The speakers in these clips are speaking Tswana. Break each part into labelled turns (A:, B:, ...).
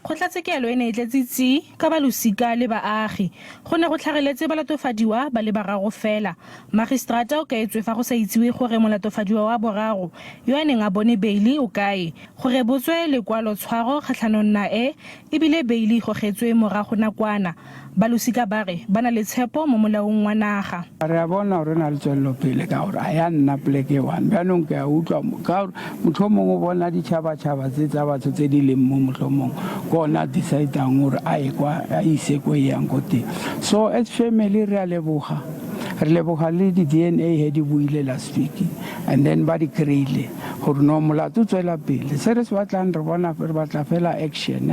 A: Kgotlatshekelo e ne e tletse tsi ka ba losika le baagi. Go ne go tlhageletse balatofadiwa ba le bararo fela. Magistrata o kaetswe fa go sa itsiwe gore molatofadiwa wa boraro yo a neng a bone beili o kae. Go rebotswe lekwalo tshwaro kgatlhanong nae e bile beili e gogetswe morago nakwana. Ba losika ba re ba na le tshepo mo molaong wa naga.
B: Re a bona gore re na le tswelelopele ka gore a ya nna poleke e one. Bjanong ke a utlwa ka gore motlho mongwe o bona ditšhabatšhaba tse tsa batho tse di leng mo motlho mongwe ke ona a decidang gore a ye kwa a ise ko e yang ko teng. So as family re a leboga, re leboga le di-D_N_A he di buile last week and then ba di kry-ile gore no molato o tswela pele. Se re se batlang re bona re batla fela action.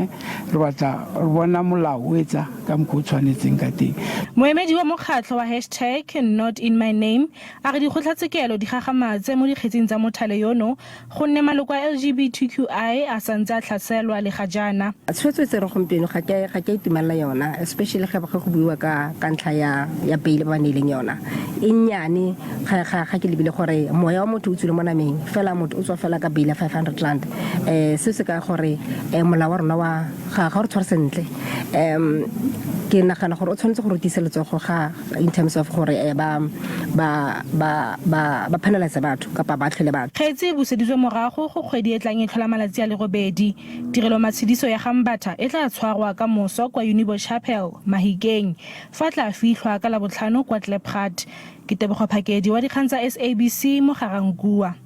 B: Re batla re bona molao o etsa ka mokgwa o tshwanetseng ka teng.
A: Moemedi wa mokgatlho wa hashtag Not In My Name a re dikgotlatshekelo di gagamatse mo dikgetsing tsa mothale yono gonne maloko a LGBTQI a santse a tlhaselwa le ga jaana.
C: Tshwetso e tserwe gompieno ga ke ga ke a itumelela yona especially ga go buiwa ka ka ntlha ya ya bail ba ba neileng yona e nnyane ga ga ga ke lebile gore moya wa motho o tswile mo nameng fela motho o tswa fela ka bail ya 500 rand um se se ka gore um molao wa rona wa ga ga re tshware sentle um ke nagana gore o tshwanetse gore o tiise letsogo ga in terms of gore eh, ba ba ba ba ba penalize batho kapa ba tlhole batho.
A: Kgetse e buseditswe morago go kgwedi e tlang e tlhola malatsi a le robedi. Tirelo matshediso ya ga Mbatha e tla tshwarwa ka moso kwa Unibo Chapel, Mahikeng, fa tla fitlhwa ka Labotlhano kwa Klipgat. Ke Tebogo Phakedi wa dikgang tsa SABC mo Ga-Rankuwa.